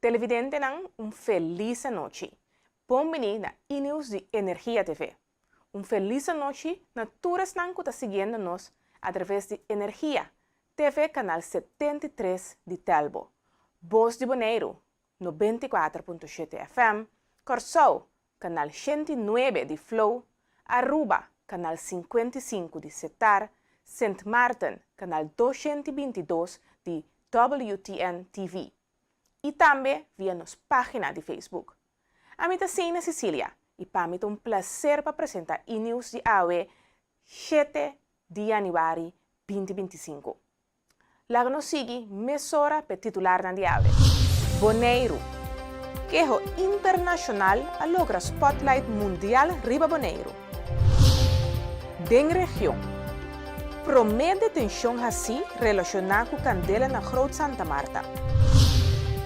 Televidentenan un felis anochi. Bon bini na E-News di Energia TV. Un felis anochi na tur esnan ku ta siguiendo nos a traves di Energia TV kanal 73 di Telbo, Bos di Boneiru, 94.7 FM, Kòrsou, kanal 109 di Flow, Aruba, kanal 55 di Setar, Sint Maarten, kanal 222 di WTN TV. I tambe via nos página di Facebook. Ami ta Seina Cecilia i pa mi ta un plaser pa presentá E-News di awe shete di yanüari 2025. Laga nos sigui mesora p'e titularnan di awe. Boneiru, Keho internashonal a logra spotlight mundial riba Boneiru. Den region, Promé detenshon hasí relashoná ku kandela na Groot Santa Marta.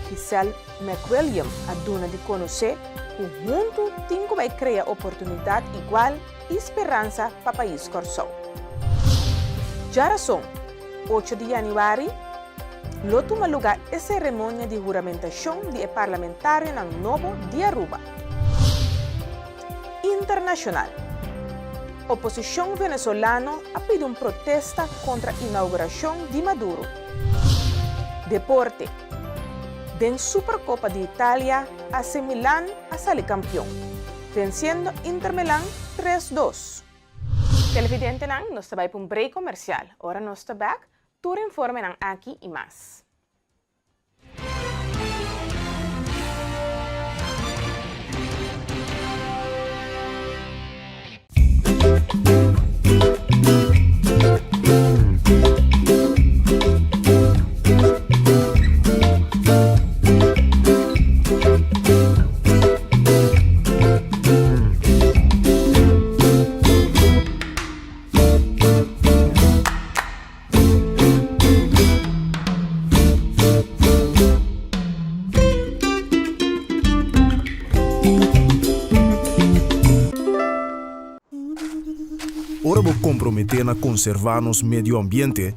Giselle McWilliam a duna di konosé ku huntu tin ku bai krea oportunidat igual i speransa pa pais Kòrsou. Djarason, ocho di yanüari, lo tuma lugá e seremonia di huramentashon di e parlamentarionan nobo di Aruba. Internashonal, Oposishon venezolano a pidi un protesta kontra inaugurashon di Maduro. Deporte, Den Superkopa di Italia, AC Milan a sali kampion. Venciendo Inter Milan tres dos. Televidentenan, nos ta bai pa un break comercial. Ora nos ta bek, tur informenan aki y mas. Ora bo komprometé na konservá nos medio ambiente,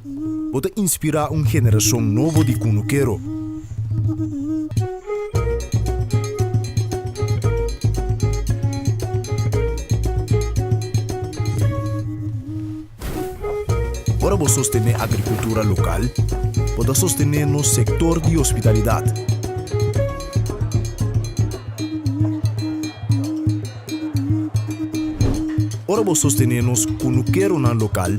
bo ta inspirá un generashon nobo di kunukero. Ora bo sostené agrikultura lokal, bo ta sostené nos sektor di hospitalidat. Ora bo sostené nos kunukeronan lokal,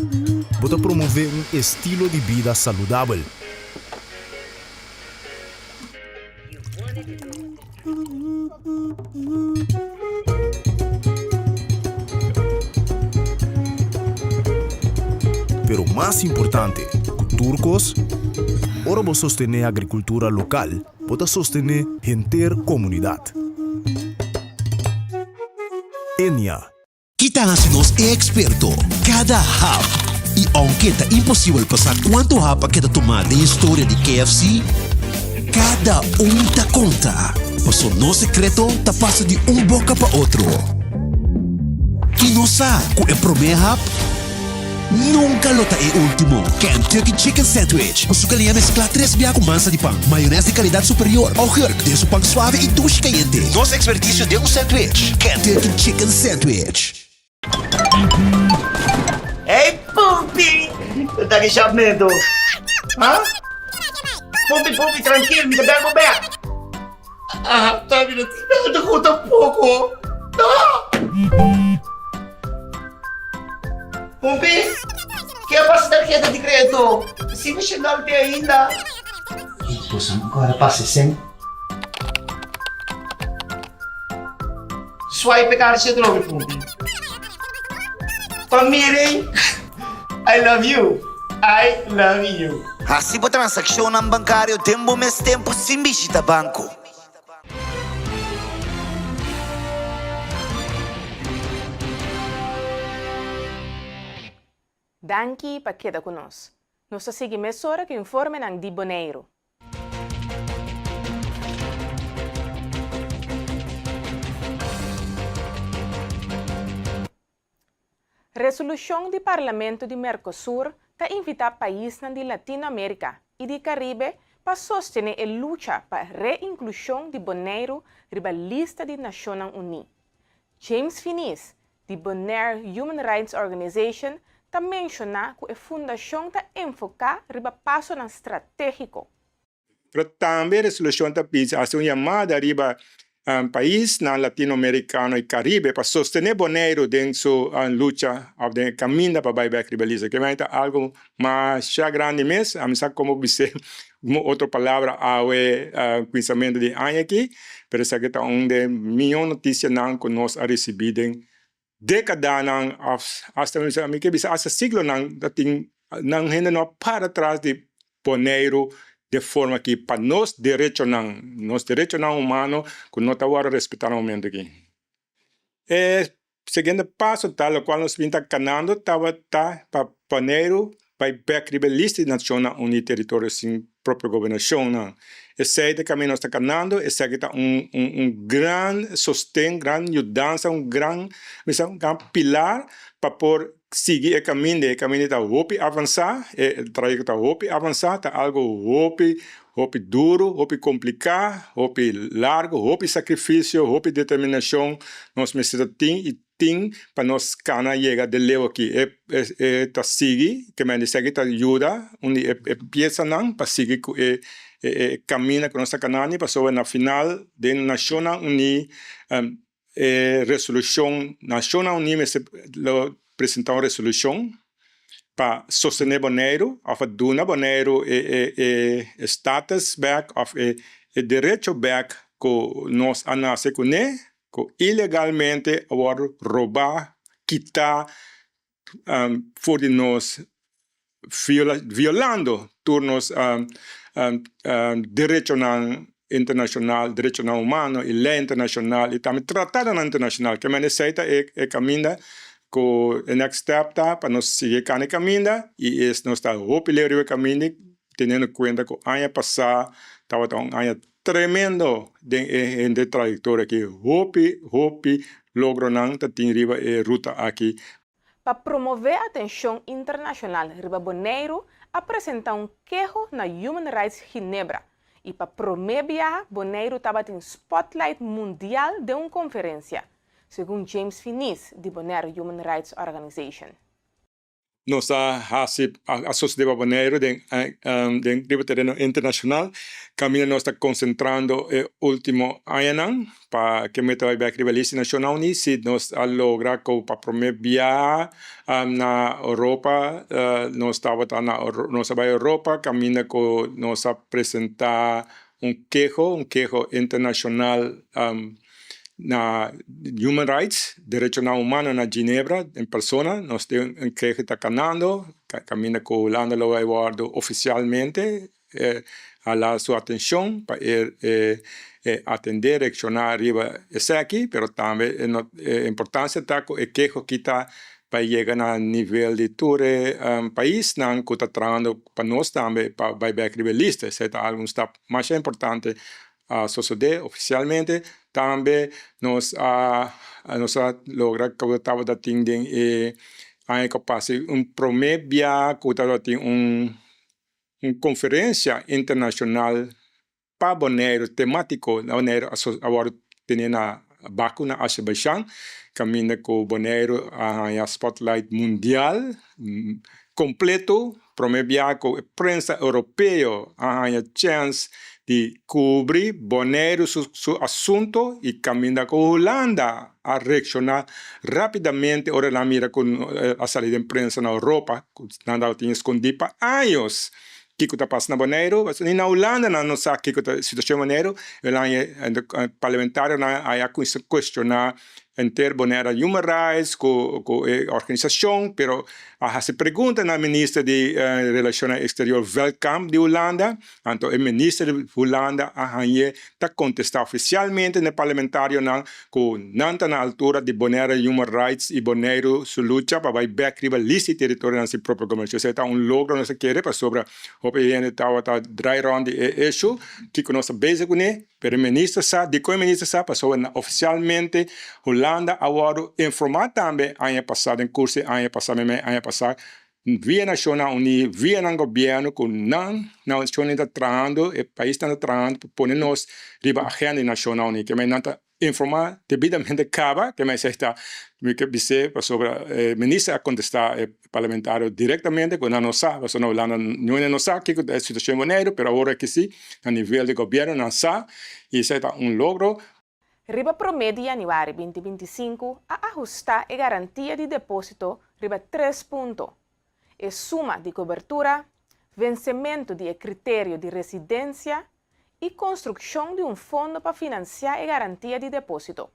bo ta promové un estilo di bida saludabel. Pero mas importante ku tur kos, ora bo sostené agrikultura lokal, bo ta sostené henter komunidat. Enia. Ki ta hasi nos e eksperto? Kada hap! I ounke ta imposibel pa sa kuantu hap a keda tumá den historia di KFC, kada un ta konta, paso nos sekreto ta pasa di un boka pa otro. I nos sa ku e promé hap nunka lo ta e último. Kentucky Chicken Sandwich ku su galiña mesklá tres bia ku mansa di pan, mayonès di kalidat superior, augurk den su pan suave i dushi kayente. Nos ekspertisio den un sandwich, Kentucky Chicken Sandwich. Hey Pumpi! Bo ta ki medo? Ha? Pumpi, Pumpi, trankil, mi ta bel bo bek. Ah, ta mi no tin nada ku tampoko. Ah! Pumpi, ke a pasa tarjeta di kredito? Si mi shendal te ainda. Boso ancora pasa sen. Swipe e karchi atrobe, Pumpi. Pa miren, I love you, I love you. Hasi bo transakshonnan bankario den bo mes tempu sin bishita banko. Danki pa keda ku nos. Nos ta sigui mesora ku informenan di Boneiru. Resolushon di Parlamento di Mercosur ta invitá paisnan di Latinoamérika i di Karibe. pa sostené e lucha pa reinklushon di Boneiru riba lista di Nashonnan Uní. James Finies, di Bonaire Human Rights Organization, ta menshoná ku e fundashon ta enfoká riba pasonan stratégiko. Pero tambe e resolushon ta pidi hasi un yamada riba paisnan latinoamerikano i karibe pa sostené Boneiru den su lucha òf den e kaminda pa bai bèk riba lista. Kemey ta algu masha grandi mes. Ami sa komo bis'é ku otro palabra awe kuminsamentu di aña aki, pero esaki ta un den mihó notisianan ku nos a risibí den Dékadanan òf asta mi ke bisa asta siglonan ta tin nan hende no a para tras di Boneiru den forma ki pa nos derechonan, nos derechonan humano ku no ta wòrdu respetá na momento aki. E siguiente paso ta lokual nos bin ta kanando tabata pa Boneiru bai bek riba e lista di Nashonnan Uní teritorio sin propio gobernashonnan. Esei ta e kaminda nos ta kanando, esaki ta un un gran sosten, gran yudansa, un gran bisa un gran pilar pa por sigui e kaminda. E kaminda ta hopi avansá, e trayekto ta hopi avansá, ta algu hopi hopi duru, hopi kompliká, hopi largu, hopi sakrifisio, hopi determinashon nos mester ta tin i tin pa nos kana yega de leu aki. E e ta sigui, ke men esaki ta yuda un di e e piesanan pa sigui ku e e kaminda ku nos ta kanandi pasobra na final den Nashonnan Uní e resolushon Nashonnan Uní mester lo presenta un resolushon pa sostené Boneiru òf pa duna Boneiru e e e status bèk òf e e derecho bèk ku nos a nase kuné. Ku ilegalmente a wòrdu robá, kitá for di nos, violando tur nos derechonan internashonal, derechonan humano i lei internashonal i tambe tratadonan internashonal. Ke manera esei ta e kaminda ku e next step ta pa nos sigui kana e kaminda i nos ta hopi leu riba e kaminda teniendo kuenta ku aña pasá tabata un aña Tremendo den e hende trayectoria aki. Hopi hopi logronan ta tin riba e ruta aki. Pa promové atenshon internashonal riba Boneiru a presentá un keho na Human Rights Ginebra i pa promé biaha Boneiru tabatin spotlight mundial den un konferensia, segun James Finies di Bonaire Human Rights Organization. Nos a hasi a sosode pa Boneiru den den riba tereno internashonal kaminda nos ta konsentrando e ultimo añanan pa ke meta bai bek riba lista di Nashonnan Uní. Si nos a logra ku pa prome biaha na Europa nos tabata na nos a bai Europa kaminda ku nos a presenta un keho, un keho internashonal na Human Rights, Derechonan Humano na Ginebra en persona. Nos tin un keho ta kanando, kaminda ku Hulanda lo bai wòrdu ofisialmente hala su atenshon pa e atendé, reakshoná riba esaki, pero tambe e importansia ta ku e keho aki ta bai yega na nivel di tur e paisnan ku ta trahando pa nos tambe pa bai bek riba e lista. Esei ta algun stap masha importante a sosodé ofisialmente. Tambe nos a nos a logra ku tabata tin den e aña ku a pasa un promé bia ku tabatin un un konferensia internashonal pa Boneiru temátiko na Boneiru a wòrdu tene na Baku na Azerbaijan kaminda ku Boneiru a haña spotlight mundial kompleto. Promé bia ku e prensa europeo a haña chèns di kubri Boneiru su su asunto i kaminda ku Hulanda a reakshoná rápidamente ora nan a mira ku a sali den prensa na Europa ku nan tabatin skondí pa años kiko ta pasa na Boneiru. Pasobra ni na Hulanda nan no sa kiko ta e situashon Boneiru. El haña e parlamentarionan a kuminsá kuestioná Henter Bonaire Human Rights ku ku e organisashon pero a hasi pregunta na minister di Relashonnan Eksterior Veldkamp di Hulanda, anto e minister di Hulanda a hañ'é ta kontestá ofisialmente na e parlamentarionan ku nan ta na altura di Bonaire Human Rights i Boneiru su lucha pa bai bèk riba lista di teritorionan sin propio gobernashon. Esei ta un logro nos a kere pasobra hopi hende tabata drai rònt di e eshu kiko nos ta bezig kuné. Pero e minister sa, dikon e minister sa? Pasobra na ofisialmente Hulanda a wòrdu informá tambe aña pasá, den kurso di aña pasá, meimei aña pasá, Via Nashonnan Uní, via nan gobièrnu ku nan nashonnan ta trahando, e paisnan ta trahando pa pone nos riba agenda di Nashonnan Uní. Ke nan ta informá debidamente kaba, ke mester ta, mi ke bis'é pasobra e minister a kontestá e parlamentario direktamente ku nan no sa, pasobra na Hulanda niun hende no sa kiko ta e situashon di Boneiru, pero awor aki si na nivel di gobièrnu nan sa i esei ta un logro. Riba promé di yanüari 2025 a ahustá e garantia di depósito riba tres punto: e suma di kobertura, vensementu di e kriterio di residensia i konstrukshon di un fondo pa finansiá e garantia di depósito.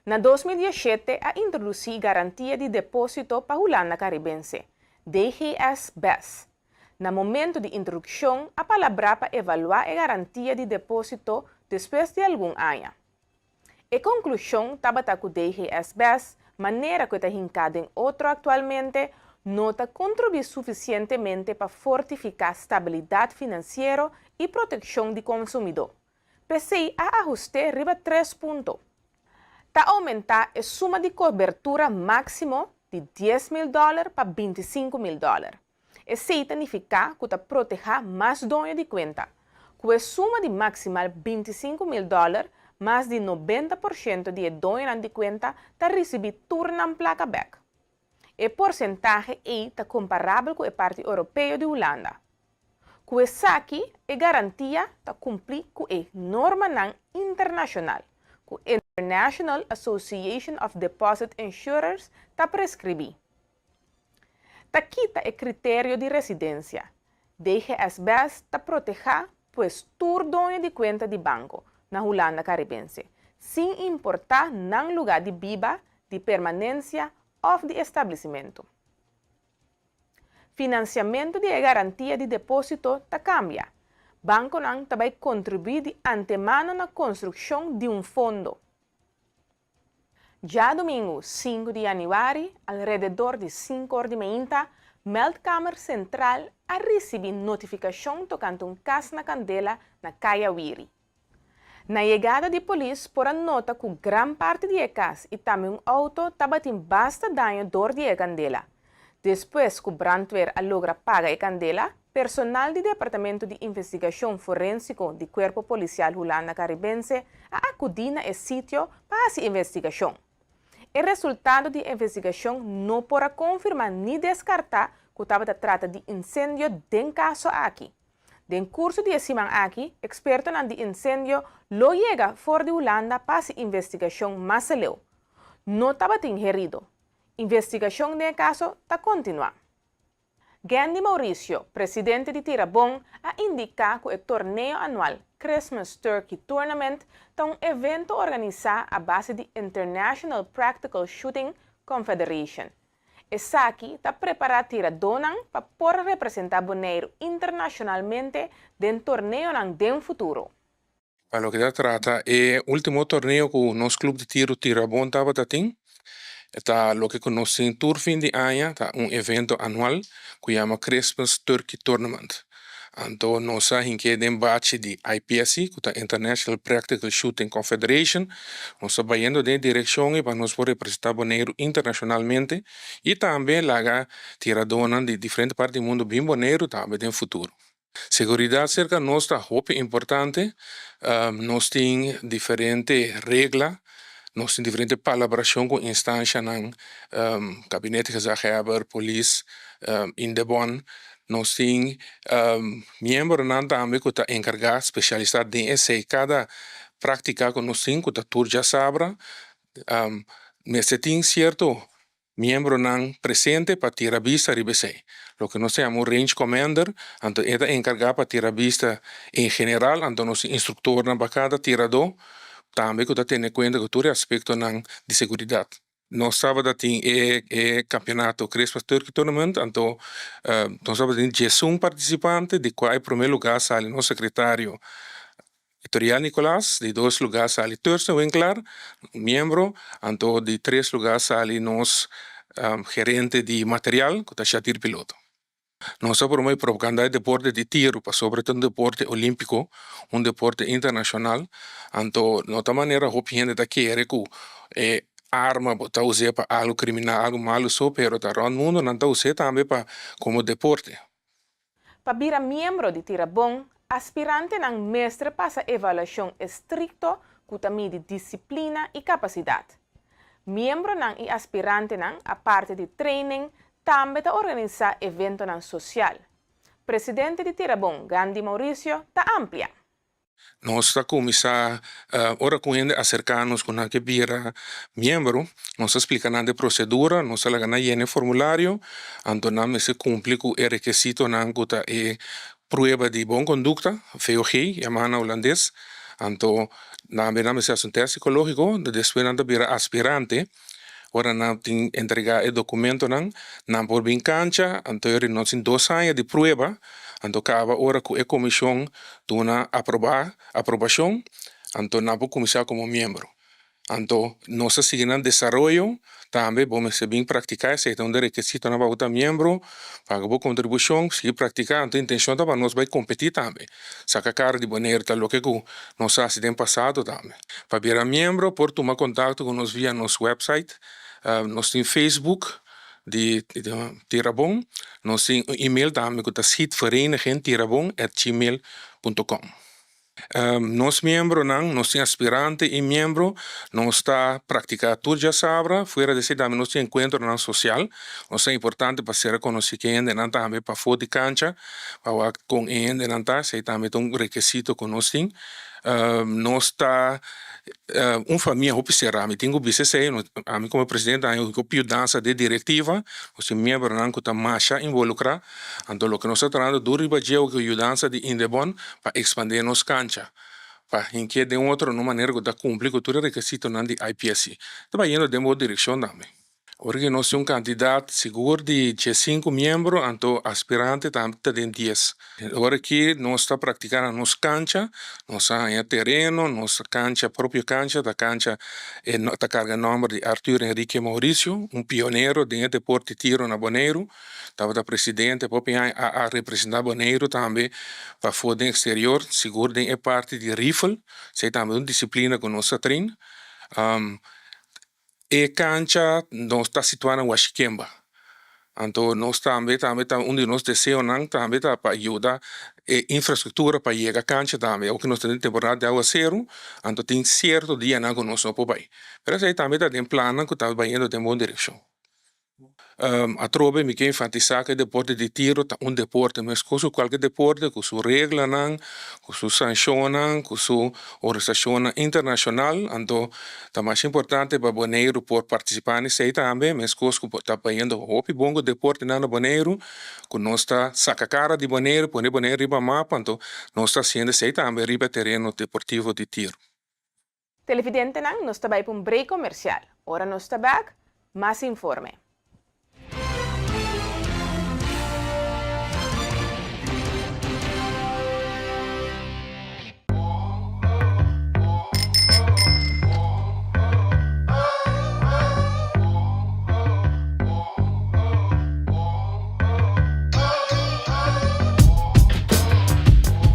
Na 2017 a introdusí garantia di depósito pa Hulanda Karibense, DGS BES. Na momento di introdukshon a palabrá pa evaluá e garantia di depósito despues di algun aña. E konklushon tabata ku DGS BES, manera ku ta hinká den otro aktualmente, no ta kontribuí sufisientemente pa fortifiká stabilidat finansiero i protekshon di konsumidó. P'esei a ahust'é riba tres punto. Ta oumentá e suma di kobertura máksimo di 10 mil dòler pa 25 mil dòler. Esei ta nifiká ku ta protehá mas doño di kuenta. Ku e suma di maksimal 25 mil dòler, mas di 90% di doño di kuenta ta risibí tur nan plaka bèk. E porsentahe ei ta komparabel ku e parti europeo di Hulanda. Ku esaki, e garantia ta kumpli ku e normanan internashonal, ku International Association of Deposit Insurers ta preskribí. Ta kita e kriterio di residensia. DGS BES ta protehá pues tur doño di kuenta di banko na Hulanda Karibense, sin importá nan lugá di biba, di permanensia òf di establesimentu. Finansiamentu di garantia di depósito ta kambia. Bankonan ta bai kontribuí di antemano na konstrukshon di un fondo. Djadumingu 5 di yanüari, alrededor di 5 or di mainta, Meldkamer Sentral a risibí notifikashon tokante un kas na kandela na Kaya Wiri. Na yegada di polis por a nota ku gran parti di e kas i tambe un outo tabatin basta daño dor di e kandela. Despues ku brandweer a logra paga e kandela, personal di Departamento di Investigashon Forénsiko di Kuerpo Polisial Hulanda Karibense a akudí na e sitio pa hasi investigashon. E resultado di investigashon no por a konfirmá ni deskartá ku tabata trata di insendio den e kaso aki. Den kurso di siman aki, ekspertonan di insendio lo yega for di Hulanda pa investigashon mas aleu. No tabatin herido. Investigashon di e kaso ta kontinuá. Gandhi Mauricio, presidente di Tirabon, a indiká ku e torneo anual Christmas Turkey Tournament ta un evento organisá a base di International Practical Shooting Confederation. Esaki ta prepará tiradónan pa por representá Boneiru internashonalmente den torneonan den futuro. Pa loke ta trata e último torneo ku nos klup di tiro Tirabon tabatin, ta loke ku nos tin tur fin di aña, ta un evento anual ku yama Christmas Turkey Tournament. Anto nos a hink'é den bachi di IPSC, ku ta International Practical Shooting Confederation, nos ta bayendo den direkshon pa nos por representá Boneiru internashonalmente i tambe laga tiradónan di diferente parti di mundu bin Boneiru tambe den futuro. Seguridat serka nos ta hopi importante. Nos tin diferente regla, nos tin diferente palabrashon ku instansianan, gabinete gezaghebber, polis, Indebon. Nos tin miembronan tambe ku ta enkargá, spesialisá den esei. Kada práktika ku nos tin, ku ta tur djasabra, mester tin sierto miembronan presente pa tira bista riba esei. Loke nos ta yama un range commander, anto e ta enkargá pa tira bista en general, anto nos tin instruktornan pa kada tiradó, tambe ku ta tene kuenta ku tur e aspektonan di seguridat. Nos tabatin e kampeonato Christmas Turkey Tournament, anto nos tabatin 11 partisipante, di kua e promé lugá sali nos sekretario Toriel Nicolas, di dos lugá sali Thurston Winkler, miembro, anto di tres lugá sali nos gerente di material, ku ta Shadir Piloto. Nos ta promové propaganda e deporte di tiro, pasobra ta un deporte olímpiko, un deporte internashonal, anto no ta manera hopi hende ta kere ku e. arma bo ta us'é pa algu kriminal, algu malu so, pero ta rònt mundu nan ta us'é tambe pa komo deporte. Pa bira miembro di Tirabon, aspirantenan mester pasa evaluashon estrikto ku ta midi disiplina i kapasidat. Miembronan i aspirantenan, aparte di training, tambe ta organisá eventonan sosial. Presidente di Tirabon, Gandhi Mauricio, ta amplia. Nos ta kuminsá ora ku hende aserká nos ku nan ke bira miembro, nos ta splika nan de prosedura, nos ta laga nan yena e formulario, anto nan mester kumpli ku e rekesitonan ku ta e prueba di bon kondukta, VOG, yamá na hulandes, anto nan nan mester hasi un tèst sikológiko, despues nan ta bira aspirante. Ora nan tin entregá e dokumentonan, nan por bin kancha, anto e nos tin dos aña di prueba, anto kaba ora ku e komishon duna aprobá, aprobashon, anto nan por kuminsá komo miembro. Anto nos ta sigui nan desaroyo, tambe bo mester bin praktiká esei ta un di e rekesitonan pa bo ta miembro, paga bo kontribushon, sigui praktiká, anto intenshon ta pa nos bai kompetí tambe. Saka kara di Boneiru ta loke ku nos a hasi den pasado tambe. Pa bira miembro por tuma kontakto ku nos via nos website. Nos tin Facebook di Tirabon. Nos tin un email tambe ku ta schietverenigingtirabon at gmail punto com. Nos miembronan, nos tin aspirante i miembro, nos ta praktiká tur djasabra. Fuera di esei tambe nos tin enkuentronan sosial. Nos ta importante pa sera konosí ku e hendenan tambe pafó di kancha. Pa wak kon e hendenan ta, esei tambe ta un rekesito ku nos tin. Nos ta un famia hopi será. Mi tin ku bisa esei, ami komo presidente a haña hopi yudansa di e direktiva, nos tin miembronan ku ta masha involukrá. Anto loke nos ta trahando duru riba dje ku yudansa di Indebon pa ekspandé nos kancha, pa hinkié den otro na un manera ku ta kumpli ku tur e rekesitonan di IPSC. Ta bayendo den bo direkshon tambe. Ora ku nos tin un kantidat sigur di diesinku miembro, anto aspirante tambe ta den dies. Ora ki nos ta praktiká na nos kancha, nos a haña tereno, nos kancha, propio kancha ta kancha e ta karga nòmber di Arthur Enrique Mauricio, un pionero den e deporte tiro na Boneiru. Tabata presidente hopi aña a a representá Boneiru tambe pafó den eksterior, sigur den e parti di rifel, esei tambe ta un disiplina ku nos ta train. E kancha nos ta situá na Washikemba. Anto nos tambe tambe ta un di nos deseonan tambe ta pa yuda e infrastruktura pa yega kancha tambe. Aunke nos ta den temporada di awaseru, anto tin sierto dianan ku nos no por bai. Pero esei tambe ta den plannan ku ta bayendo den bon direkshon. Atrobe mi ke enfatisá ku e deporte di tiro ta un deporte meskos ku kualke deporte ku su reglanan, ku su sanshonnan, ku su organisashonnan internashonal. Anto ta mas importante pa Boneiru por partisipá na esei tambe meskos ku ta bayendo hopi bon ku deportenan na Boneiru ku nos ta saka kara di Boneiru pone Boneiru riba mapa anto nos ta hasiendo esei tambe riba e tereno deportivo di tiro. Televidentenan, nos ta bai pa un break comercial. Ora nos ta bek, mas informe.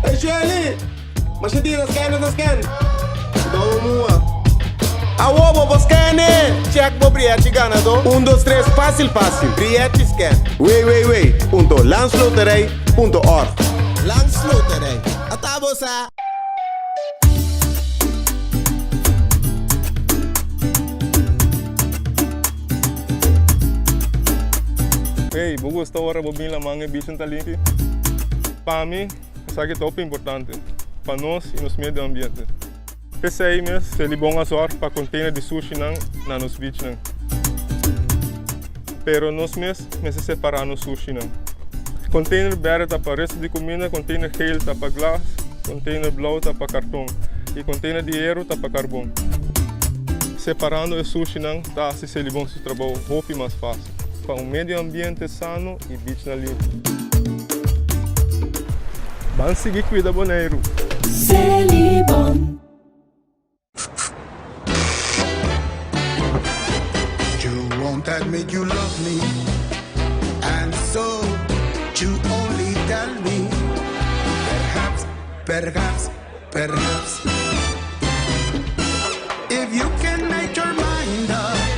Hey Shelly! Masha dia ta scan ta scan. Domo mua. Awo bo por scan e! Check bo brièchi ganadó. Un dos tres fásil fásil. Brièchi scan. www.landsloterij.org Landsloterij. Ata bo sa! Hey, bo gusta ora bo bin laman e bichin ta limpi? Pa mi, Esaki ta hopi importante pa nos i nos medio ambiente. P'esei mes Selibon a zòrg pa container di sushinan na nos beachnan. Pero nos mes mester separá nos sushinan. Container berde ta pa resto di kuminda, container geel ta pa glas, container blou ta pa karton i container di heru ta pa karbon. Separando e sushinan ta hasi Selibon su trabou hopi mas fásil. Pa un medio ambiente sano i beachnan limpi. Ban sigui cuida Boneiru! Selibon. You won't admit you love me And so you only tell me Perhaps, perhaps, perhaps If you can make your mind up.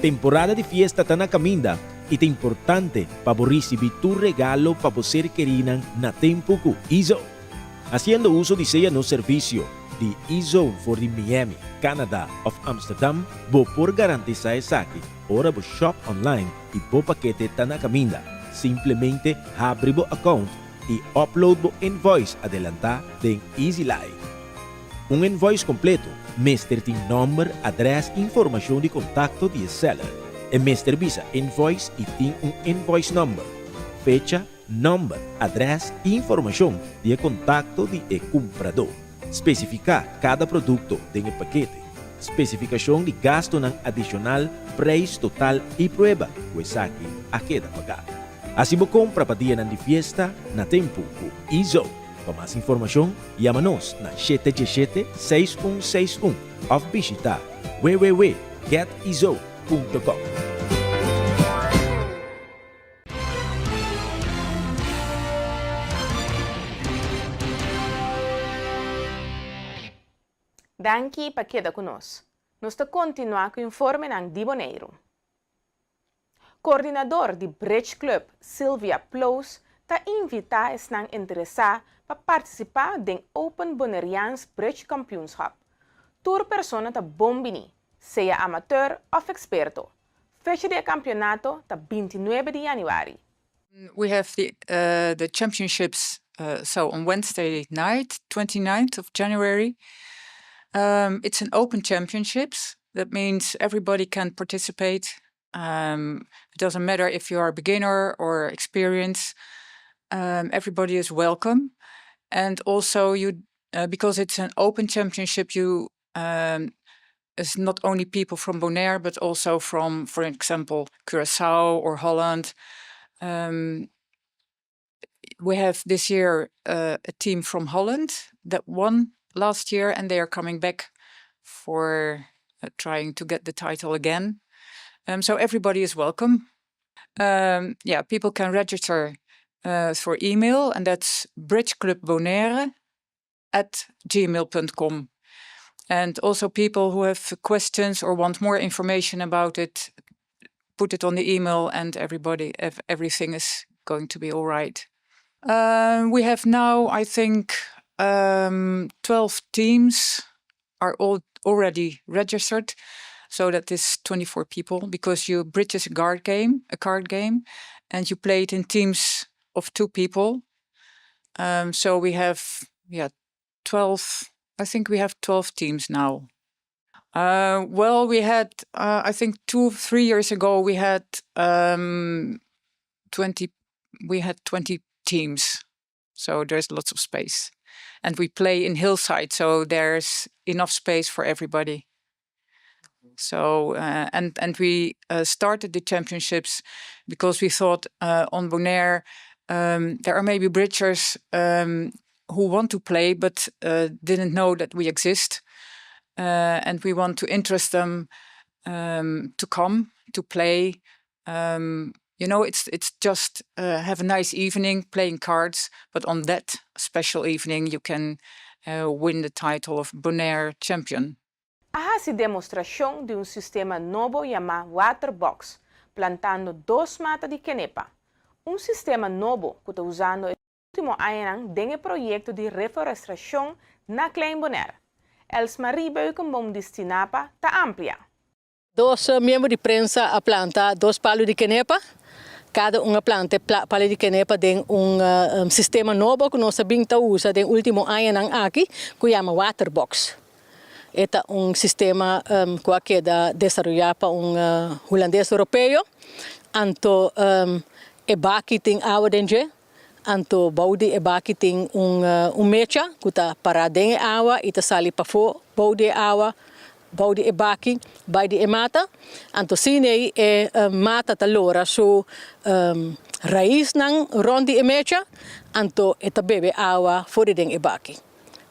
Temporada di fiesta ta na kaminda i ta importante pa bo risibí tur regalo pa bo ser kerínan na tempu ku eZone. Hasiendo uso di sea nos servisio di eZone for di Miami, Canada òf Amsterdam, bo por garantisá esaki ora bo shop online i bo pakete ta na kaminda. Simplemente habri bo account i upload bo invoice adelantá den EasyLife. Un invoice kompleto mester tin nòmber, adrès i informashon di kontakto di e seller. E mester bisa invoice i tin un invoice number, fecha, nòmber, adrès i informashon di e kontakto di e kumpradó. Spesifiká kada produkto den e pakete, spesifikashon di gastunan adishonal, preis total i prueba ku esaki a keda pagá. Hasi bo kompra pa dianan di fiesta na tempu ku eZone. Pa mas informashon, yama nos na shete djeshete, seis un seis un òf bishitá www getizo punto com. Danki pa keda ku nos. Nos ta kontinuá ku informenan di Boneiru. Koordinador di Bridge Club Sylvia Ploos ta invitá esnan interesá pa partisipá den Open Boneriaans Bridge Kampioenschap. Tur persona ta bon biní, sea amateur òf eksperto. Fecha di e kampionato ta bintinuebe di yanüari. We have the the championships so on Wednesday night, 29th of January. It's an open championships, that means everybody can participate. It doesn't matter if you are a beginner or experienced, everybody is welcome. And also you, because it's an open championship, you it's not only people from Bonaire, but also from, for example, Curaçao or Holland. We have this year a team from Holland that won last year and they are coming back for trying to get the title again. So everybody is welcome. Yeah, people can register for email and that's bridgeclubbonaire at gmail.com. And also people who have questions or want more information about it, put it on the email and everybody, everything is going to be all right. We have now, I think, 12 teams are all already registered. So that is 24 people because you bridge is a card game, a card game, and you play it in teams of two people. So we have, yeah, 12, I think we have 12 teams now. Well, we had, I think two, three years ago, we had 20, we had 20 teams. So there's lots of space. And we play in hillside, so there's enough space for everybody. So, and we started the championships because we thought on Bonaire there are maybe bridgers who want to play but didn't know that we exist. And we want to interest them to come to play. You know, it's just have a nice evening playing cards, but on that special evening you can win the title of Bonaire champion. A hasi demostrashon di un sistema nobo yamá Waterbox, plantando dos mata di kenepa. Un sistema nobo ku ta usando e último añanan den e proyekto di reforestashon na Klein Bonaire. Elsmarie Beukenboom di Stinapa ta amplia. Dos miembro di prensa a planta dos palu di kenepa. Kada un a planta e palu di kenepa den un sistema nobo ku nos a bin ta usa den ultimo añanan aki ku yama Waterbox. E ta un sistema ku a keda desaroyá pa un hulandes europeo. Anto e baki tin awa den dje, anto bou di e baki tin un mecha ku ta pará den e awa i ta sali pafó bou di e awa, bou di e baki bai di e mata. Anto sinei e mata ta lora su raisnan rònt di e mecha, anto e ta bebe awa for di den e baki.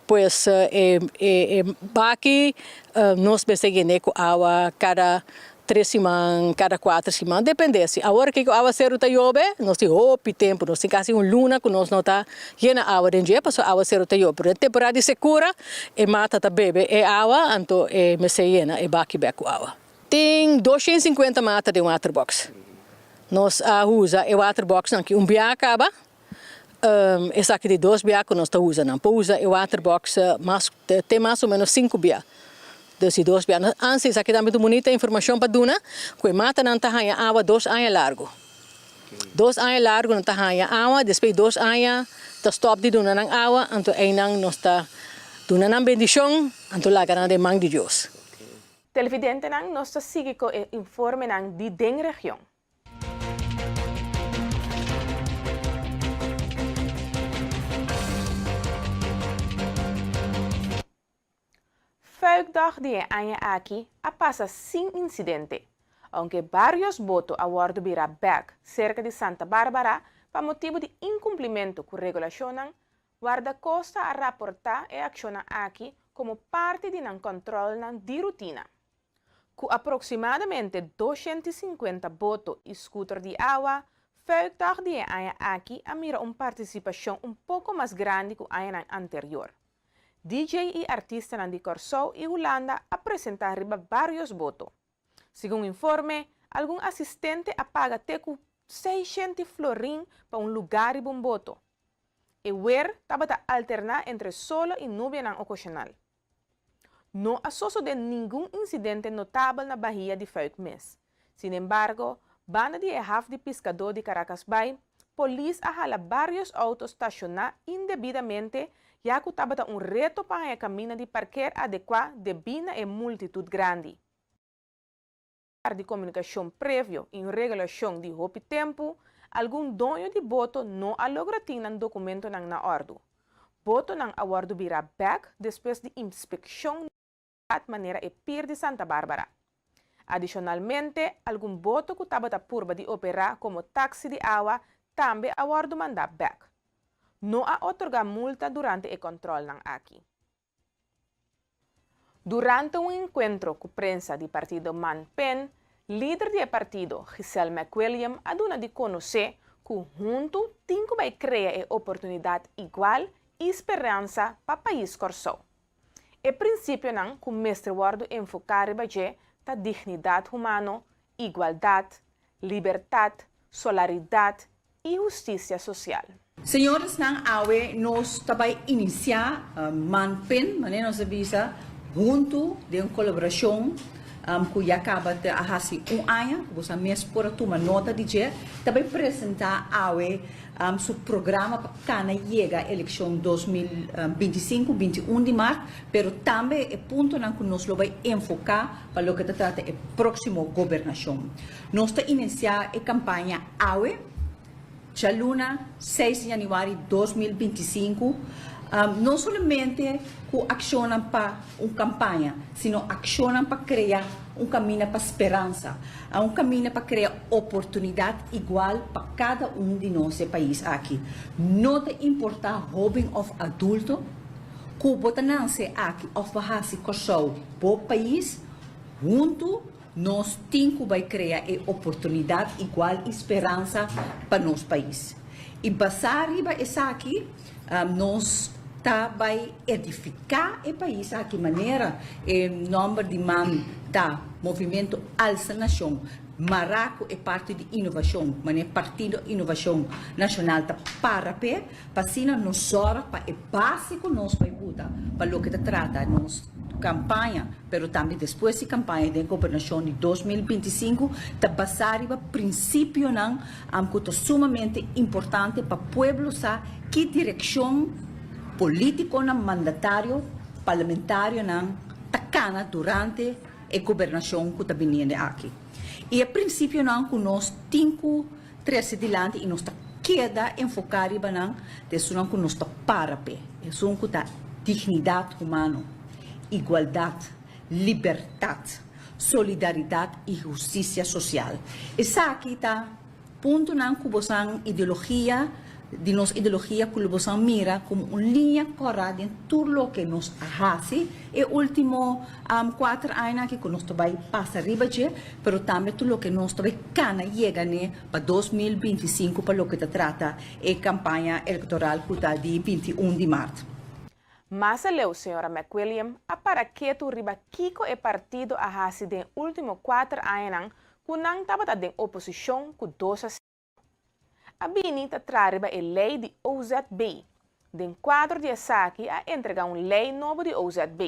Pues e e baki nos mester yene ku awa kada tres siman, kada kuater siman, depende si awor aki ku awaseru ta yobe nos tin hopi tempu, nos tin kasi un luna ku nos no ta yena awa den dje pasobra awaseru ta yobe, pero den temporada di sekura e mata ta bebe e awa anto e mester yena e baki bek ku awa. Tin 250 mata den waterbox. Nos a usa e waterboxnan ki un bia kaba. Esaki di dos bia ku nos ta usa nan. Por usa e waterbox mas te mas o menos sinku bia. Dus di dos bia. Ansi esaki tambe ta un bunita informashon pa duna ku e matanan ta haña awa dos aña largu. Dos aña largu nan ta haña awa, despues di dos aña ta stòp di duna nan awa, anto einan nos ta duna nan bendishon, anto laga nan den man di Dios. Televidentenan, nos ta sigui ku e informenan di den region. Fuikdag di e aña aki a pasa sin insidente, ounke bários boto a wòrdu birá bèk serka di Santa Bárbara pa motibu di inkumplimentu ku regulashonnan, Wardakosta a raportá e akshonnan aki komo parti di nan kòntròlnan di rutina. Ku aproksimadamente 250 boto i skuter di awa, Fuikdag di e aña aki a mira un partisipashon un poko mas grandi ku añanan anterior. DJ i artistanan di Kòrsou i Hulanda a presentá riba vários boto. Segun informe, algun asistente a paga te ku seishenti florin pa un lugá riba un boto. E wer tabata alterná entre solo i nubianan okashonal. No a sosodé ningun insidente notabel na Bahia di Fuik mes. Sinembargo, banda di e haf di piskadó di Caracasbaai, polis a hala bários outo stashoná indebidamente ya ku tabata un reto pa haña kaminda di parker adekuá debí na e multitut grandi. Di komunikashon previo i un regulashon di hopi tempu, algun doño di boto no a logra tin nan dokumentonan na òrdu. Botonan a wòrdu birá bèk despues di inspekshon na manera e pir di Santa Bárbara. Adishonalmente, algun boto ku tabata purba di operá komo taksi di awa tambe a wòrdu mandá bèk. No a otorgá multa durante e kòntròlnan aki. Durante un enkuentro ku prensa di partido Man-PEN, lider di e partido, Giselle McWilliam a duna di konosé ku huntu tin ku bai krea e oportunidat igual i speransa pa pais Kòrsou. E prinsipionan ku mester wòrdu enfoká riba dje ta dignidat humano, igualdat, libertat, solaridat i hustisia sosial. Señoresnan awe nos ta bai inisiá Man Pen, manera nos a bisa, huntu den un kolaborashon ku ya kaba ta a hasi un aña, ku boso mes por a tuma nota di dje, ta bai presentá awe su programa pa kana yega elekshon 2025, 21 di mart, pero tambe e puntonan ku nos lo bai enfoká pa loke ta trata e próksimo gobernashon. Nos ta inisiá e kampaña awe, djaluna seis di yanüari 2025, no solamente ku akshonnan pa un kampaña, sino akshonnan pa krea un kaminda pa speransa, un kaminda pa krea oportunidat igual pa kada un di nos e pais aki. No ta importá hóben òf adulto, ku bo ta nanse aki òf bo hasi Kòrsou bo pais, huntu Nos tin ku bai krea e oportunidat igual i speransa pa nos pais. I basá riba esaki nos ta bai edifiká e pais aki manera e nòmber di man ta Movimento Alsa Nashon mará ku e parti di inovashon manera Partido Inovashon Nashonal ta para p'e pa asina nos sòrg pa e base ku nos bai buta pa loke ta trata nos kampaña pero tambe despues di kampaña den gobernashon di 2025 ta basá riba prinsipionan ku ta sumamente importante pa pueblo sa ki direkshon polítikonan, mandatario, parlamentarionan ta kana durante e gobernashon ku ta biniendo aki. I e prinsipionan ku nos tin ku trese dilanti i nos ta keda enfoká riba nan ta esunnan ku nos ta para p'e, esun ku ta dignidat humano, igualdat, libertat, solidaridat i hustisia sosial. Esaki ta puntonan ku bosan ideologia di nos ideologia ku lo bosan mira komo un liña kòrá den tur loke nos a hasi e último kuater añanan aki ku nos ta bai pasa riba dje, pero tambe tur loke nos ta bai kana yega n'e pa 2025 pa loke ta trata e kampaña elektoral ku ta di 21 di mart. Mas aleu señora McWilliam a para ketu riba kiko e partido a hasi den e último kuater añanan ku nan tabata den oposishon ku dos a A bini ta traha riba e lei di OZB. Den kuadro di esaki a entrega un lei nobo di OZB.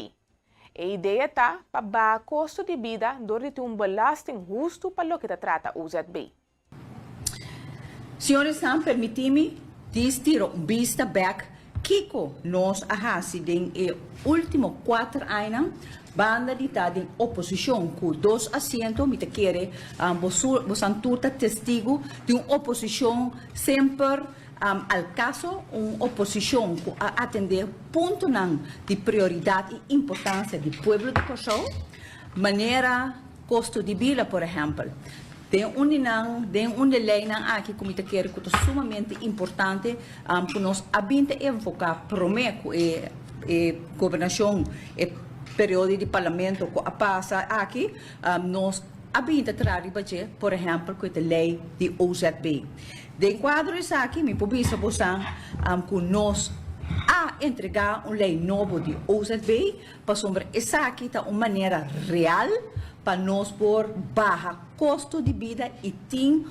E idea ta pa baha kosto di bida dor di tin un belasting hustu pa loke ta trata OZB. Señoresnan, permití mi dis tira un bista bèk kiko nos a hasi den e último kuater añanan. Banda di ta den oposishon ku dos asiento, mi ta kere bosan tur ta testigu di un oposishon semper al kaso, un oposishon ku a atendé puntonan di prioridat i importansia di pueblo di Kòrsou, manera kosto di bida por ehèmpel. Den un di nan, den un di e leinan aki ku mi ta kere ku ta sumamente importante ku nos a bin ta enfoká promé ku e e gobernashon, e periodo di parlamento ku a pasa aki, nos a bin ta traha riba dje, por ehèmpel ku e ta lei di OZB. Den kuadro esaki mi por bisa bosan ku nos a entregá un lei nobo di OZB pasobra esaki ta un manera real pa nos por baha kosto di bida i tin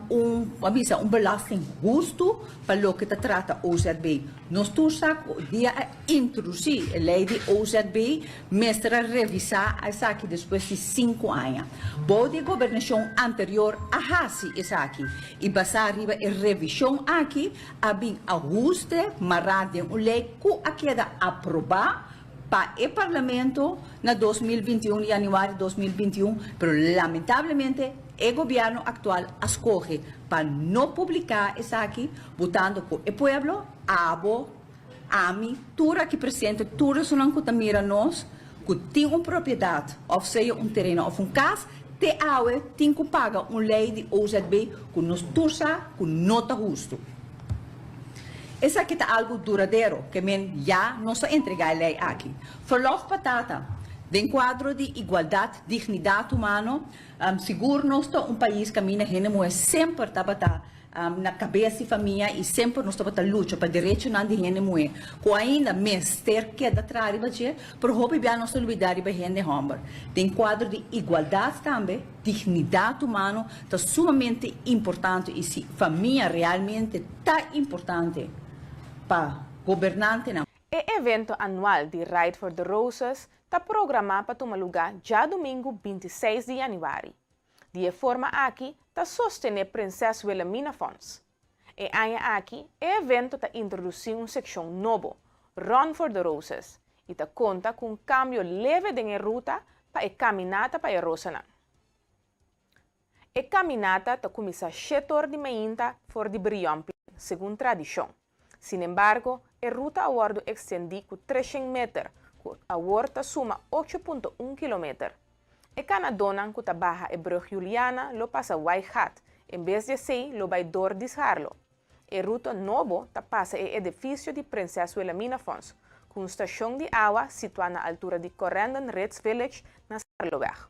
un, a bisa, un belasting hustu pa loke ta trata OZB. Nos tur sa ku dia a introdusí e lei di OZB mester a revisá esaki despues di sinku aña. Bou di e gobernashon anterior a hasi esaki i basá riba e revishon aki a bin ahuste mará den un lei ku a keda aprobá pa e Parlamento na 2021, januari 2021, pero lamentablemente e gobierno actual a scoge pa no publica esaki, botando cu e pueblo, abo, ami, tur aki presente, tur esunnan cu ta mira nos, cu tin un propiedad, of sea un tereno of un cas, te awe tin cu paga un ley di OZB cu nos tur sa cu no ta husto. Esaki ta algu duradero, ke men ya nos a entregá e lei aki. Verlof pa tata, den kuadro di igualdat, dignidat humano, sigur nos ta un pais kaminda hende muhé semper tabata na kabes di famia i semper nos tabata lucha pa derechonan di hende muhé, ku ainda mester keda traha riba dje, pero hopi bia nos ta lubidá riba hende hòmber. Den kuadro di igualdat tambe, Dignidat humano ta sumamente importante i si famia realmente ta importante pa gobernantenan. E evento anual di Ride for the Roses ta programá pa tuma lugá djadumingu 26 di yanüari. Di e forma aki ta sostené Prinses Wilhelmina Fonds. E aña aki e evento ta introdusí un sekshon nobo, Run for the Roses, i ta konta ku un kambio leve den e ruta pa e kaminata pa e rosanan. E kaminata ta kuminsá shetor di mainta for di Brionplein, segun tradishon. Sinembargo, e ruta a wòrdu ekstendí ku treshen meter, ku awor ta suma 8.1 kilometer. E kanadónan ku ta baha e brùg Juliana lo pasa Waaigat, en bes di esei lo bai dor di Scharlo. E ruta nobo ta pasa e edifisio di Prinses Wilhelmina Fonds, ku un stashon di awa situá na altura di Corendon Ritz Village na Scharloweg.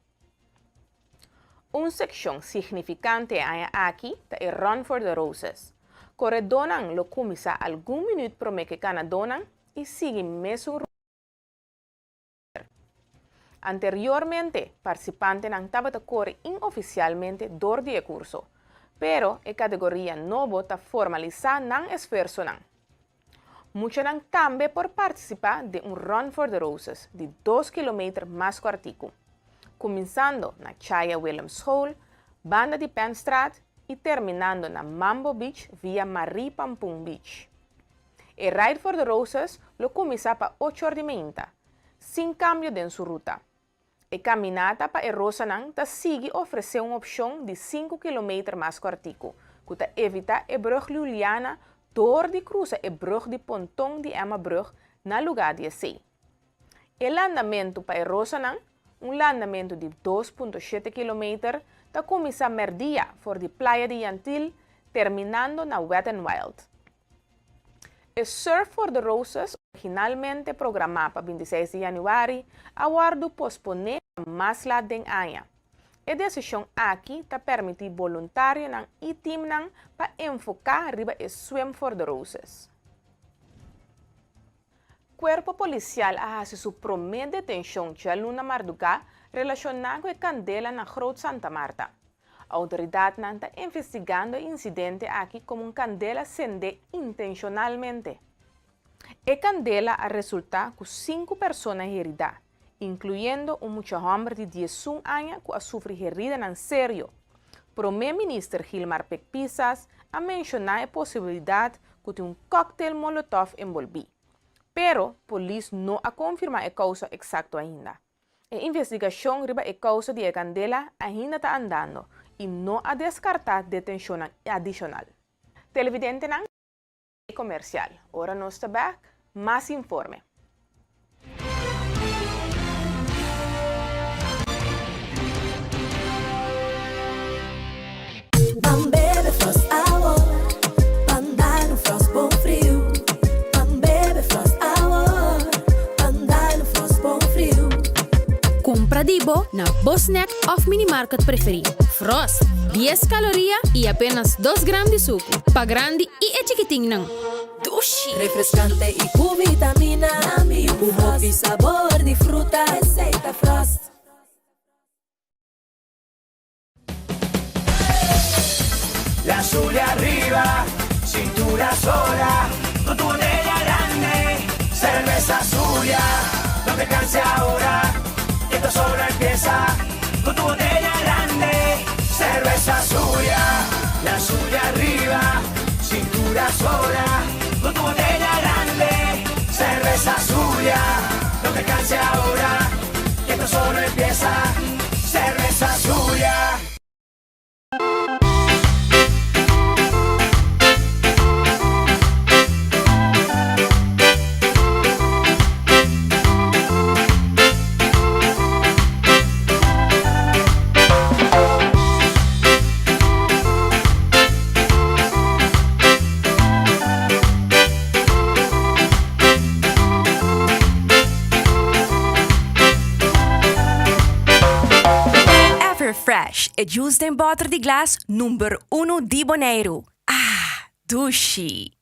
Un sekshon signifikante e aña aki ta e Run for the Roses. Koredónan lo kuminsá algun minüt promé ku e kanadónan i sigui mesun ruta. Anteriormente, partisipantenan tabata kore inofisialmente dor di e kurso, pero e kategoria nobo ta formalisá nan esfuersonan. Muchanan tambe por partisipá den un Run for the Roses di dos kilometer mas kòrtiku, kuminsando na Chaya Willem School, banda di Penstraat i terminando na Mambo Beach via Marie Pampoen Beach. E Ride for the Roses lo kuminsá pa ocho or di meinta, sin kambio den su ruta. E kaminata pa e rosanan ta sigui ofresé un opshon di sinku kilometer mas kòrtiku, ku ta evitá e brùg Juliana dor di krusa e brùg di ponton di Emmabrug na lugá di esei. E landamentu pa e rosanan, un landamentu di 2.7 kilometer, ta kuminsá mèrdia for di Playa di Jan Thiel, terminando na Wet n Wild. E Surf for the Roses, originalmente programá pa 26 di yanüari, a wòrdu posponé pa mas lat den aña. E desishon aki ta permití boluntarionan i timnan pa enfoká riba e Swim for the Roses. Kuerpo Polisial a hasi su promé detenshon djaluna mardugá relashoná ku e kandela na Groot Santa Marta. Outoridatnan ta investigando e insidente aki komo un kandela sendé intenshonalmente. E kandela a resultá ku sinku persona heridá, inkluyendo un mucha hòmber di diesun aña ku a sufri heridanan serio. Promé Minister Gilmar Pik Pisas a menshoná e posibilidat ku tin un kòktel molotòf enbolbí. Pero, polis no a konfirmá e kousa eksakto ainda. E investigashon riba e kousa di e kandela ainda ta andando i no a deskartá detenshonnan adishonal. Televidentenan. Comercial. Ora nos ta bek, mas informe. Ban bebe Frost awor, ban dal un Frost bon friu. Ban bebe Frost awor, ban dal un Frost bon friu. Kumpra di bo na bo snack òf minimarket preferí. Frost, dies kaloria i apenas dos gram di suku. Pa grandi i e chikitinnan. Dushi! Refrescante y cu vitamina. Cu hopi sabor di fruta. Esey ta Frost. La Zulia arriba, cintura sola, con tu botella grande, cerveza Zulia, no te canses ahora, que esto solo empieza, con tu botella grande, cerveza Zulia, la Zulia arriba, cintura sola, con tu botella grande, cerveza Zulia, no te canses ahora, que esto solo empieza, cerveza Zulia. Everfresh, e juice den bòter di glas number unu di Boneiru. Ah, dushi!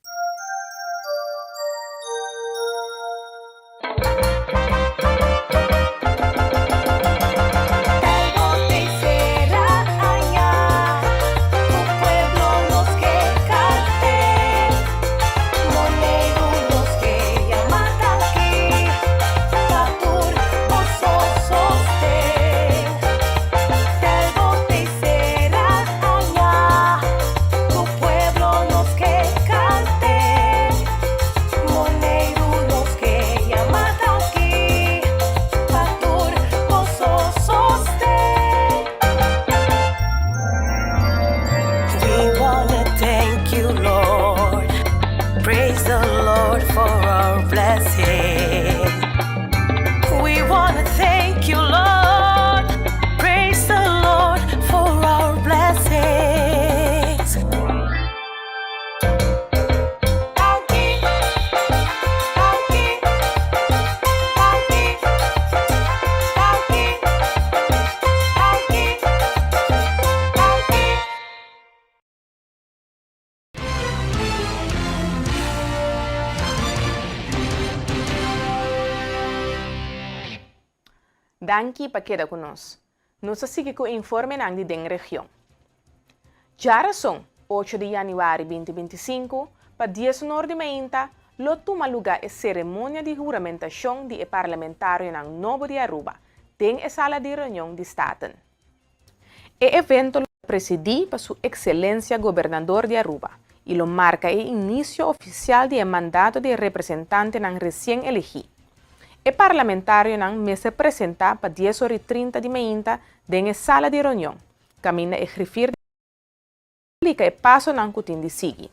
Danki pa keda ku nos. Nos ta sigui ku informenan di den region. Djarason, ocho di yanüari binti 25, pa dies nor di mainta, lo tuma lugá e seremonia di huramentashon di e parlamentarionan nobo di Aruba den e sala di reunion di Staten. E evento lo ta presidí pa Su Ekselensia Gobernador di Aruba i lo marka e inisio ofisial di e mandato di e representantenan resien elegí. E parlamentarionan mester presentá pa dies ora i trinta di meinta den e sala di reunion, kaminda e grifir di splika e pasonan ku tin di sigui.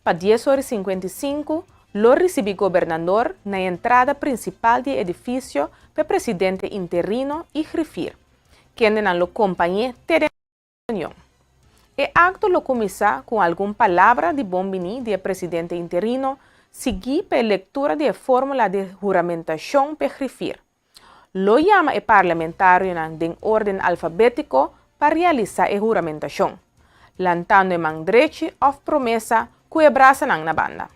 Pa dies ora i 55 lo risibí gobernador na e entrada prinsipal di e edifisio p'e presidente interino i grifir, kendenan lo kompañ'é te den reunion. E akto lo kuminsá ku algun palabra di bon biní di e presidente interino, siguí pa e lektura di e fórmula di huramentashon p'e grifir. Lo yama e parlamentarionan den órden alfabétiko pa realisá e huramentashon, lantando e man drechi òf promesa ku e brasanan na banda.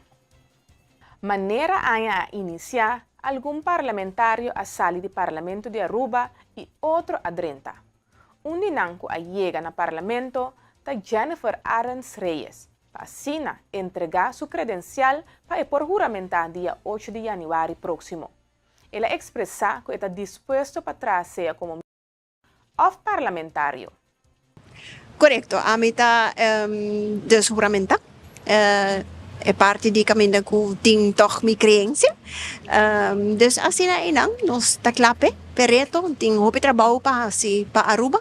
Manera aña a inicia, algun parlamentario a sali di Parlamento di Aruba y otro a drenta. Un di nan cu a yega na Parlamento ta Jennifer Arends Reyes, pa asina entrega su credencial pa e por huramenta dia ocho di januari proximo. El a expresa cu e ta dispuesto pa traha sea como of parlamentario. Korekto, ami ta dus huramentá e parti di kaminda ku tin tòg mi kreensia. Dus asina einan nos ta kla p'e, p'e reto, tin hopi trabou pa hasi pa Aruba.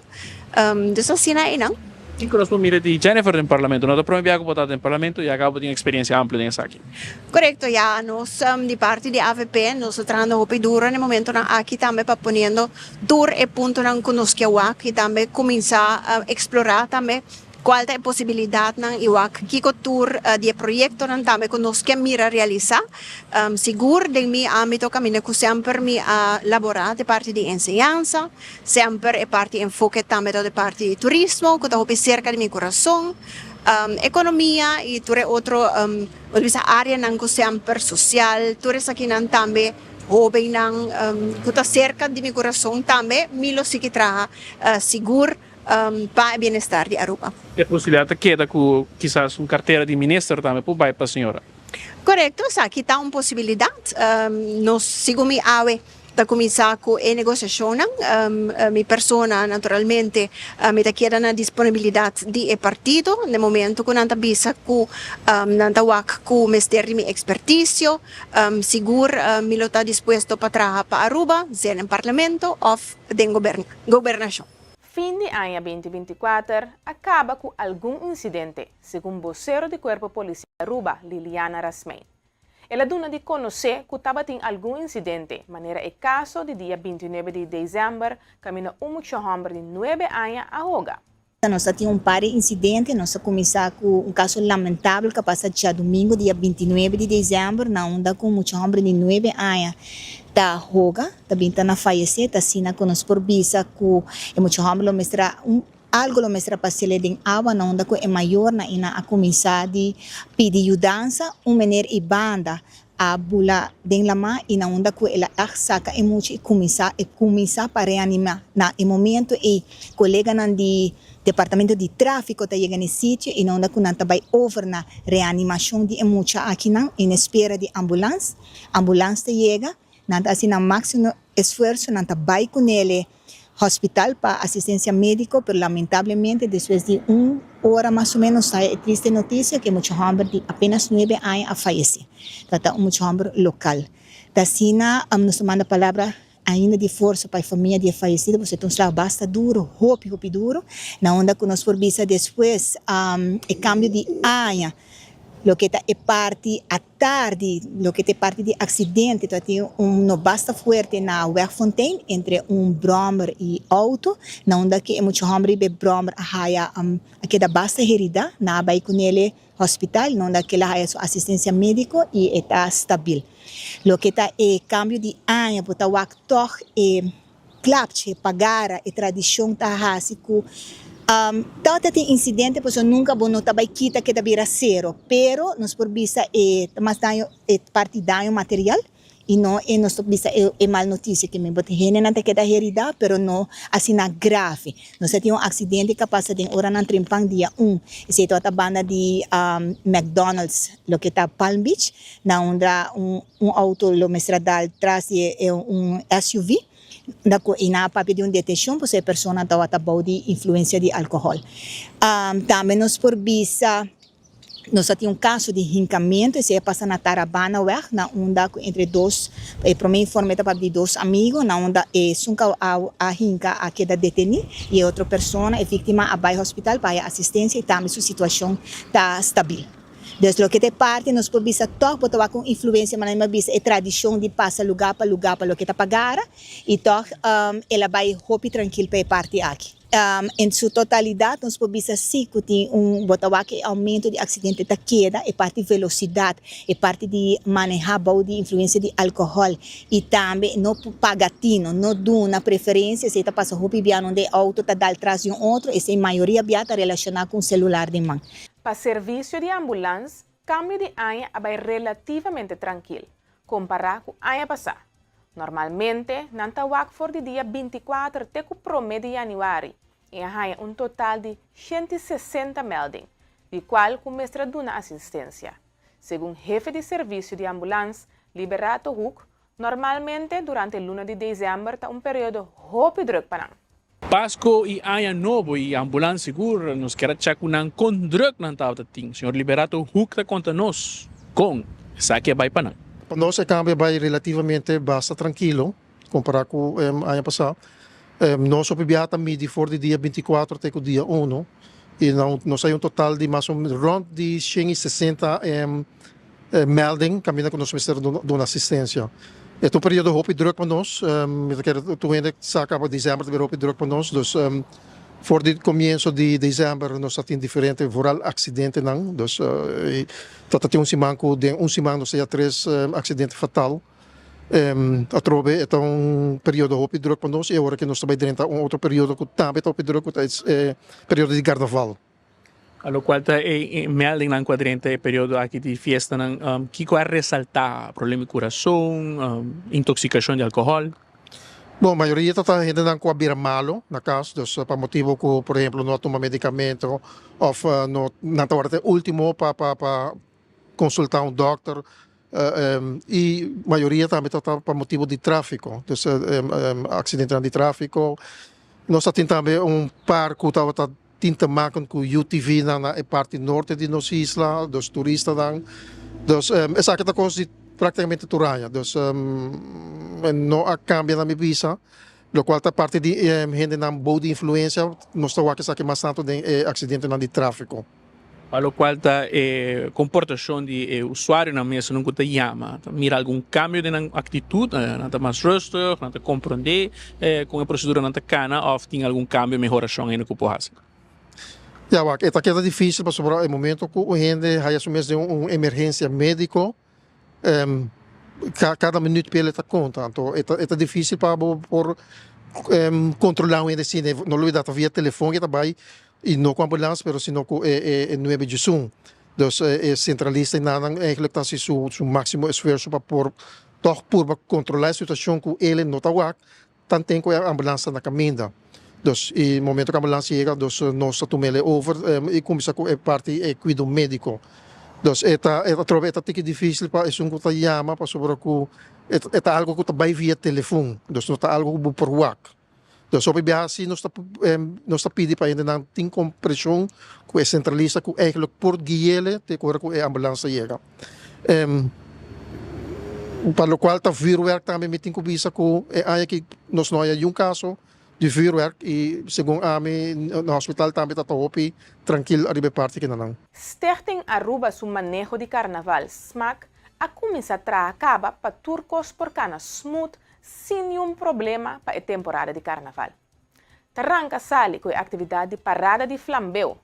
Dus asina einan. Kiko nos por mira di Jennifer den Parlamento? No ta prome bia ku bo ta den Parlamento, ya kaba bo tin eksperensia amplio den esaki. Korekto, ya nos di parti di avp nos ta trahando hopi duro na e momentonan aki tambe pa poniendo tur e puntonan ku nos ke wak i tambe kuminsá eksplorá tambe kual ta e posibilidatnan i wak kiko tur di e proyektonan tambe ku nos ke mira realisá. Sigur den mi ámbito kaminda ku semper mi a laborá ta e parti di enseñansa, semper e parti enfoke tambe ta e parti di turismo ku ta hopi serka di mi kurason. Ekonomia i tur e otro bo ta bisa áreanan ku semper sosial tur esakinan tambe hóbennan ku ta serka di mi kurason tambe mi lo sigui traha sigur pa e bienestar di Aruba. E posibilidat ta keda ku kisas un kartera di minister tambe por bai pa señora? Korekto, esaki ta un posibilidat. Nos segun mi awe Ta kuminsá ku e negosiashonnan. Mi persona naturalmente mi ta keda na disponibilidat di e partido na e momento ku nan ta bisa ku nan ta wak ku mester di mi ekspertisio. Sigur mi lo ta dispuesto pa traha pa Aruba, sea den parlamento òf den gobernashon. Fin di aña 2024 a kaba ku algun insidente, segun bosero di Kuerpo Polisial Aruba, Liliana Rasmijn. El a duna di konosé ku tabatin algun insidente, manera e kaso di dia 29 di desèmber kaminda un mucha hòmber di nuebe aña a hoga. Nos a tin un par di insidente, nos a kuminsá ku un kaso lamentabel ku a pasa djadumingu dia 29 di desèmber na unda ku un mucha hòmber di nuebe aña ta hoga, ta bin ta na fayesé, ta asina ku nos por bisa ku e mucha hòmber lo mester a un Algo lo mester a pas'ele den awa na unda ku e mayornan i nan a kuminsá di pidi yudansa. Un mener i banda a bula den lamá i na unda ku el a ègt saka e mucha i kuminsá e kuminsá pa reanimá. Na e momento ei koleganan di departamento di tráfiko ta yega na e sitio i na unda ku nan ta bai over na reanimashon di e mucha akinan en espera di ambulans. Ambulans ta yega, nan ta hasi nan máksimo esfuerso, nan ta bai kunele. Hospital pa asistencia medico, pero lamentablemente despues di un ora mas o menos ta e triste noticia cu e mucha homber di apenas nuebe aña a fayece. Ta ta un mucha homber local. Ta asina nos ta manda palabra ainda di forsa pa e famia di e fayecido pasobra e ta un slag basta duro, hopi hopi duro, na unda cu nos por bisa despues e cambio di aña loke ta e parti Tardi, loke ta e parti di aksidente ta tin un no basta fuerte na Wegfontein entre un bròmer i outo, na unda ke e mucha hòmber riba e bròmer a haya a keda basta herida, nan a bai kunele hospital na unda ke el a haya su asistensia médiko i e ta stabil. Loke ta e kambio di aña bo ta wak tòg e Klapchi, pagara, e tradishon ta hasi ku tabata tin insidente pasobra nunka bo no ta bai kita ke ta bira sero, pero nos por bisa e ta mas daño e parti daño material i no e nos ta bisa e mal notisia ke mi bo tin hendenan ta keda herida pero no asina grave. Nos a tin un aksidente ku a pasa den oranan trempan dia un, esei tabata banda di McDonald's loke ta Palm Beach na unda un. Un auto lo mester a dal tras di e un SUV, unda cu e nan a papia di un detencion pasobra e persona tabata bou di influencia di alcohol. Tambe nos por bisa nos a tin un caso di hincamento, esey a pasa na Tarabanaweg na unda cu entre dos, e prome informe ta papia di dos amigo na unda esun cu a hinca a keda deteni y e otro persona, e victima a bay hospital pa haya asistencia y tambe su situacion ta stabil. Dus loke ta e parti nos por bisa tòg bo ta wak un influensia manera mi a bisa e tradishon di pasa lugá pa lugá pa loke ta pagara i tòg el a bai hopi trankil pa e parti aki. En su totalidat nos por bisa si ku tin un bo ta wak e oumento di aksidente ta keda e parti velosidat e parti di manehá bou di influensia di alkohòl i tambe no paga tino no duna preferensia esei ta pasa hopi bia unda e outo ta dal tras di un otro esei mayoria bia ta relashoná ku un selular den man. Pa servisio di ambulans. kambio di aña a bai relativamente trankil, kompará ku aña pasá. Normalmente nan ta wak for di dia 24 te ku promé di yanüari i a haña un total di 160 melding, di kual ku mester a duna asistensia. Segun hefe di servisio di ambulans, Liberato Hoek, normalmente durante luna di desèmber ta un periodo hopi drùk pa nan. Pasco y Aña Nobo y ambulans sigur nos kier a check cu nan con druk nan tabata tin. Señor Liberato Hoek ta conta nos con esaki a bay pa nan. Pa nos e cambio a bay relativamente basta trankilo compara cu aña pasa. Nos hopi biaha ta midi for di dia 24 te cu dia uno y nos hay un total di mas o menos rond di 160 melding caminda cu nos mester duna asistencia. E ta un periodo hopi druk pa nos, mi ta kere tur hende sa caba december ta bira hopi druk pa nos, dus for di comienzo di december nos ta tin diferente vooral accidentenan, dus ta ta tin un siman cu den un siman nos ta ya tres accidente fatal. Atrobe e ta un periodo hopi druk pa nos y awor aki nos ta bay drenta un otro periodo cu tambe ta hopi druk cu ta e periodo di carnaval. A locual ta e meldingnan cu a drenta e periodo aki di fiestanan, kico a resalta? Problema di curason, intoxicacion di alcohol? Bon, mayoria ta ta hendenan cu a bira malo na cas, dus pa motibo cu por ehemplo no a tuma medicamento of no nan ta warda te ultimo pa pa pa consulta un dokter y mayoria tambe ta ta pa motibo di trafico, dus accidentenan di trafico. Nos ta tin tambe un par cu tabata Tin te maken ku UTV-nan na e parti norte di nos isla, dus turistanan. Dus esaki ta kos di praktikamente tur aña. Dus no a kambia na mi bisa, lokual ta parti di hendenan bou di influensia, nos ta wak esaki mas tantu den e aksidentenan di tráfiko. Pa lokual ta e komportashon di e usuarionan mes nan ku ta yama, ta mira algun kambio den nan aktitut, nan ta mas rustig, nan ta komprondé kon e proseduranan ta kana òf tin algun kambio, mehorashon ainda ku por hasi? Ya wak, e ta keda difísil pasobra e momento ku un hende haya su mes den un emergensia médiko, Cada minuut p'el e ta conta, anto e ta e ta dificil pa bo por controla un hende asina, no lo ta via telefon e ta bay y no cu ambulance pero sino cu e e nuebe djesun, dus e centralista y nan eigenlijk ta haci su su maximo esfuerzo pa por tog purba controla e situacion cu el no ta wak Tanten ku e ambulans ta na kaminda. Dus e momento ku ambulans yega dus nos ta tum'el e over i kuminsá ku e parti e kuido médiko. Dus e ta atrobe e ta tiki difísil pa esun ku ta yama pasobra ku e ta algu ku ta bai via telefon, dus no ta algu ku bo por wak. Dus hopi biaha si nos ta nos ta pidi pa hendenan tin kompreshon ku e sentralista ku eigentlik por gui'el te ku ora ku e ambulans ta yega. Pa locual ta vuurwerk tambe mi tin cu bisa cu e aña aki nos no haya niun caso di vuurwerk y segun ami na hospital tambe ta ta hopi trankil ariba e parti kinanan. Stichting Aruba su maneho di Carnaval, smac, a cuminsa traha caba pa tur cos por cana smooth sin niun problema pa e temporada di Carnaval. Ta ranca sali cu e actividad di Parada di Flambeu.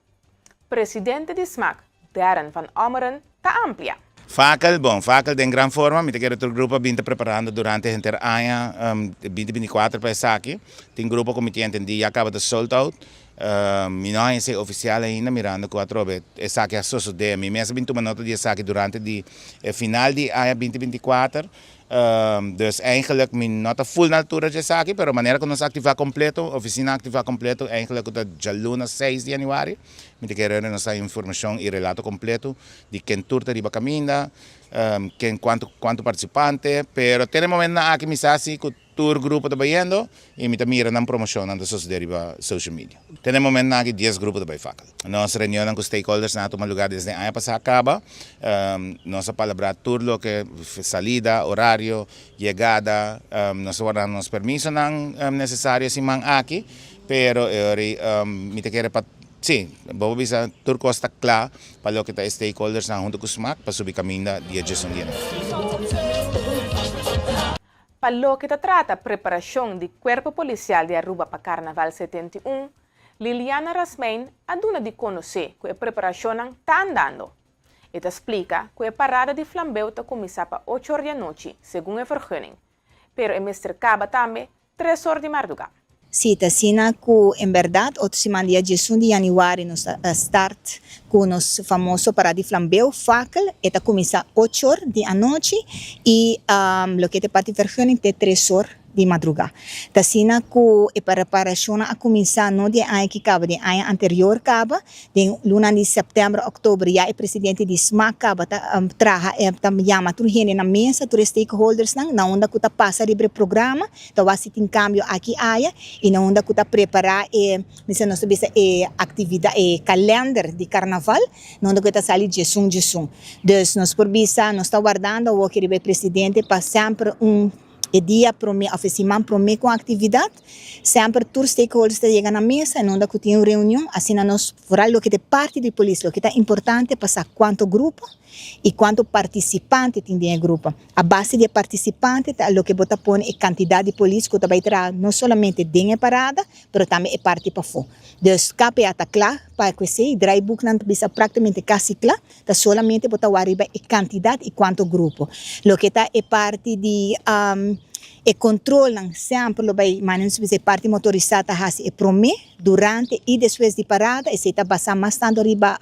Presidente di smac, Darren van Ommeren, ta amplia. Fakel, bon, fakel den gran forma. Mi ta kere tur grupo a bin ta preparando durante henter aña 2024 pa esaki. Tin grupo ku mi tin entendí ya kaba ta sold out. Mi no haña esei ofisial ainda mirando ku atrobe esaki a sosodé. Mi mes a bin tuma nota di esaki durante di e final di aña 2024. Dus eigenlijk mi no ta full na altura dje esaki, pero manera ku nos aktivá kompleto, ofisina aktivá kompleto, eigenlijk ku ta djaluna seis di yanüari, mi ta kere nos ta informashon i relato kompleto di ken tur ta riba kaminda, ken kuantu kuantu partisipante, pero te na e momentonan aki mi sa si ku tur grupo ta bayendo i mi ta mira nan promoshonnan ta sosodé riba social media. Te na e momentonan aki dies grupo ta bai fakkel. Nos reunionnan ku stakeholdersnan a tuma lugá desde aña pasá kaba. Nos a palabrá tur loke, salida, orario, yegada. Nos a warda nos permisonan nesesario e siman aki, pero e ora ei mi ta kere pa, sí, bo por bisa tur kos ta kla pa loke ta e stakeholdersnan huntu ku smak pa subi kaminda dia djesun di enero. Pa loke ta trata preparacion di Cuerpo Policial di Aruba pa Carnaval 71, Liliana Rasmijn a duna di conoce cu e preparacionnan ta andando. E ta splica cu e parada di flambeu ta cuminsa pa ocho or di anochi, segun e vergunning, pero e mester caba tambe tres or di marduga. Si, ta asina ku en bèrdat otro siman dia diesun di yanüari nos ta start ku nos famoso parada di flambeu, fakkel, e ta kuminsá ocho or di anochi i loke ta e parti vergunning te tres or di madrugá. Ta asina ku e preparashonnan a kuminsá no di e aña ki kaba, di e aña anterior kaba, Den lunan di sèptèmber, òktober ya e presidente di smac kaba ta traha e ta yama tur hende na mesa, tur e stakeholdersnan, na unda ku ta pasa riba e programa, ta wak si tin kambio aki aya i na unda ku ta prepará e, mester nos ta bisa e aktividat, e kalènder di karnaval, na unda ku e ta sali djesun djesun. Dus nos por bisa nos ta wardando awoki riba e presidente pa semper un. E dia promé òf e siman promé ku un aktividat, semper tur stakeholders ta yega na mesa en unda ku tin un reunion, asina nos foral loke ta e parti di polis, loke ta importante pa sa kuantu grupo i kuantu partisipante tin den e grupo. A base di e partisipante ta loke bo ta pone e kantidat di polis ku ta bai traha no solamente den e parada, pero tambe e parti pafó. Dus KPA ta kla pa ku esei, draaiboeknan ta bisa práktikamente kasi kla. Ta solamente bo ta wak riba e kantidat i kuantu grupo. Loke ta e parti di e kontrolnan semper lo bai manda nos bisa e parti motorisá ta hasi e promé, durante i despues di parada. Esei ta basá mas tantu riba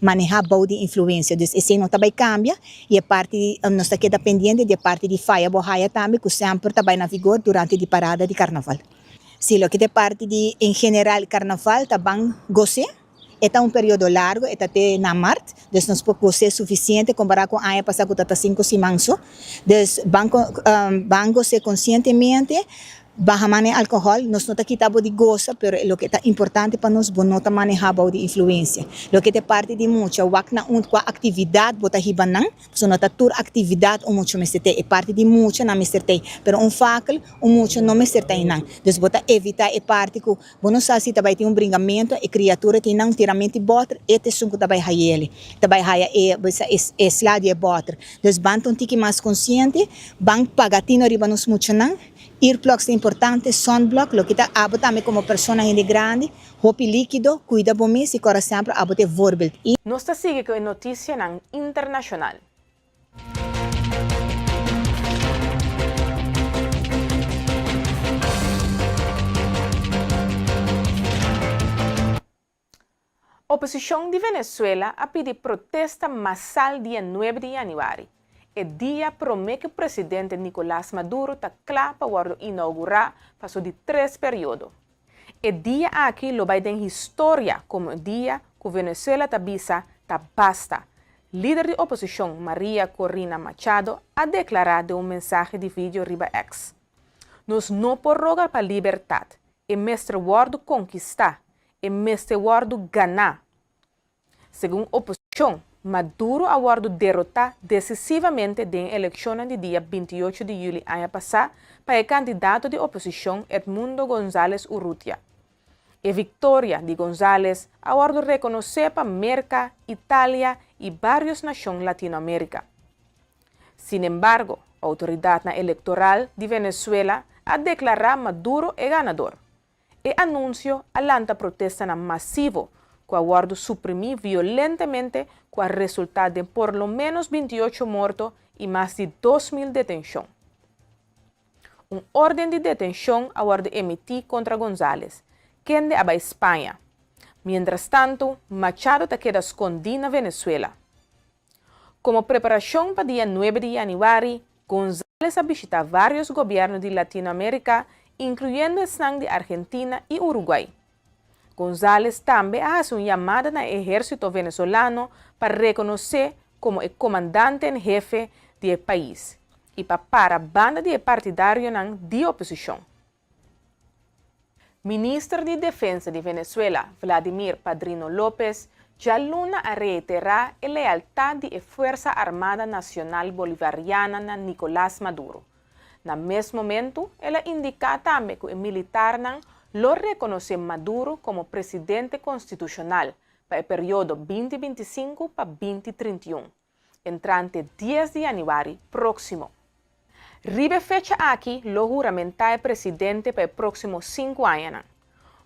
manehá bou di influensia. Dus esei no ta bai kambia i e parti nos ta keda pendiente di e parti di faya bo haya tambe ku semper ta bai na vigor durante di parada di karnaval. Si loke ta e parti di en general karnaval ta ban gos'é. E ta un periodo largo, e ta te na mart, dus nos por gos'é sufisiente kompará ku aña pasá ku ta ta sinku siman so. Dus ban ban gos'é konsientemente, baha man e alkohòl, nos no ta kita bo di gosa, pero loke ta importante pa nos, bo no ta manehá bou di influensia. Loke ta e parti di mucha, wak na un kua aktividat bo ta hiba nan, pasobra no ta tur aktividat un mucha mester tei, e parti di mucha nan mester tei, pero un fakel un mucha no mester ta einan. Dus bo ta evitá e parti ku Bo no sa si ta bai tin un bringamentu, e kriatura tin nan un tiramento di bòter, e ta esun ku ta bai hay'el, ta bai haya e bisa e sla di e bòter. Dus ban ta un tiki mas konsiente, ban paga tino riba nos muchanan, earplugs ta importante, sunblock, loke ta abo tambe komo persona hende grandi, hopi líkido, kuida bo mes i kòrda semper abo ta e voorbeeld i. Nos ta sigui ku e notisianan internashonal. Oposishon di Venezuela a pidi protesta masal dia nuebe di yanüari, e dia promé ku presidente Nicolas Maduro ta kla pa wòrdu inougurá pa su di tres periodo. E dia aki lo bai den historia komo e dia ku Venezuela ta bisa ta basta, lider di oposishon Maria Corina Machado a deklará den un mensahe di video riba X. Nos no por roga pa libertat, e mester wòrdu konkistá, e mester wòrdu ganá. Segun oposishon, Maduro a wòrdu derotá desisivamente den e elekshonnan di dia 28 di yüli aña pasá pa e kandidato di oposishon Edmundo González Urrutia. E viktoria di González a wòrdu rekonosé pa Merka, Italia i vários nashon Latinoamérika. Sinembargo, outoridatnan elektoral di Venezuela a deklará Maduro e ganador. E anunsio a lanta protestanan masivo ku a wòrdu suprimí violentemente ku a resultá den por lo ménos 28 morto i mas di 2000 detenshon. Un órden di detenshon a wòrdu emití kontra González, kende a bai Spaña. Mientrastantu, Machado ta keda skondí na Venezuela. Komo preparashon pa dia nuebe di yanüari, González a bishitá vários gobièrnu di Latinoamérika, inkluyendo esnan di Argentina i Uruguay. González tambe a hasi un yamada na e ehérsito venezolano pa rekonosé komo e komandante en hefe di e pais i pa para banda di e partidarionan di oposishon. Minister di Defensa di Venezuela, Vladimir Padrino López, djaluna a reiterá e lealtad di e Fuerza Armada Nacional Bolivariana na Nicolás Maduro. Na mes momentu, el a indiká tambe ku e militarnan lo rekonosé Maduro komo presidente konstitushonal pa e periodo 2025 pa 2031. entrante dies di yanüari próksimo. Riba e fecha aki lo huramentá e presidente pa e próksimo sinku añanan.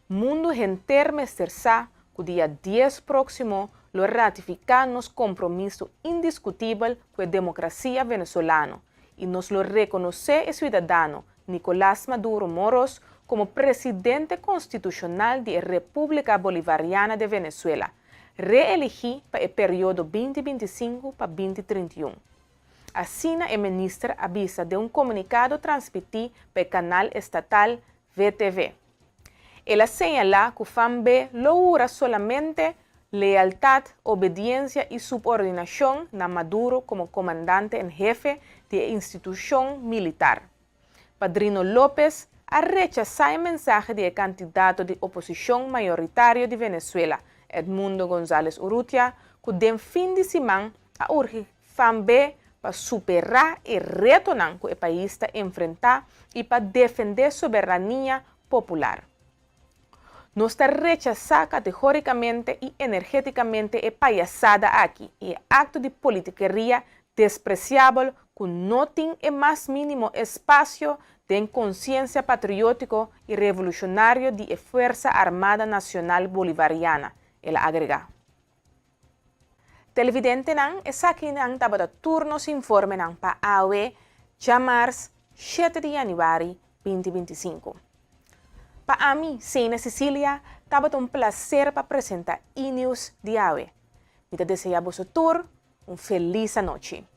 Mundu henter mester sa ku dia dies próksimo lo ratifiká nos kompromiso indiskutibel ku e demokrasia venezolano i nos lo rekonosé e siudadano Nicolás Maduro Moros. komo presidente konstitushonal di e Repúblika Bolivariana de Venezuela, reeligí pa e periodo 2025 pa 2031. Asina e minister a bisa den un komunikado transmití pa e kanal estatal VTV. El a señalá ku FAMB lo hura solamente lealtat, obediensia i subordinashon na Maduro komo komandante en hefe di e institushon militar. Padrino López a rechasá e mensahe di e kandidato di oposishon mayoritario di Venezuela, Edmundo González Urrutia, ku den fin di siman a urgi FAMB pa superá e retonan ku e pais ta enfrentá i pa defendé soberania popular. Nos ta rechasá kategórikamente i energétikamente e payasada aki i e akto di politikeria despresiabel ku no tin e mas mínimo espasio den konsiensia patriótiko i revolushonario di e Fuersa Armada Nacional Bolivariana, el a agregá. Televidentenan, esakinan tabata tur nos informenan pa awe, djamars, shete di yanüari, 2025. Pa ami, Seina Cecilia, tabata un plaser pa presenta E-News di awe. Mi ta desea boso tur un felis anochi.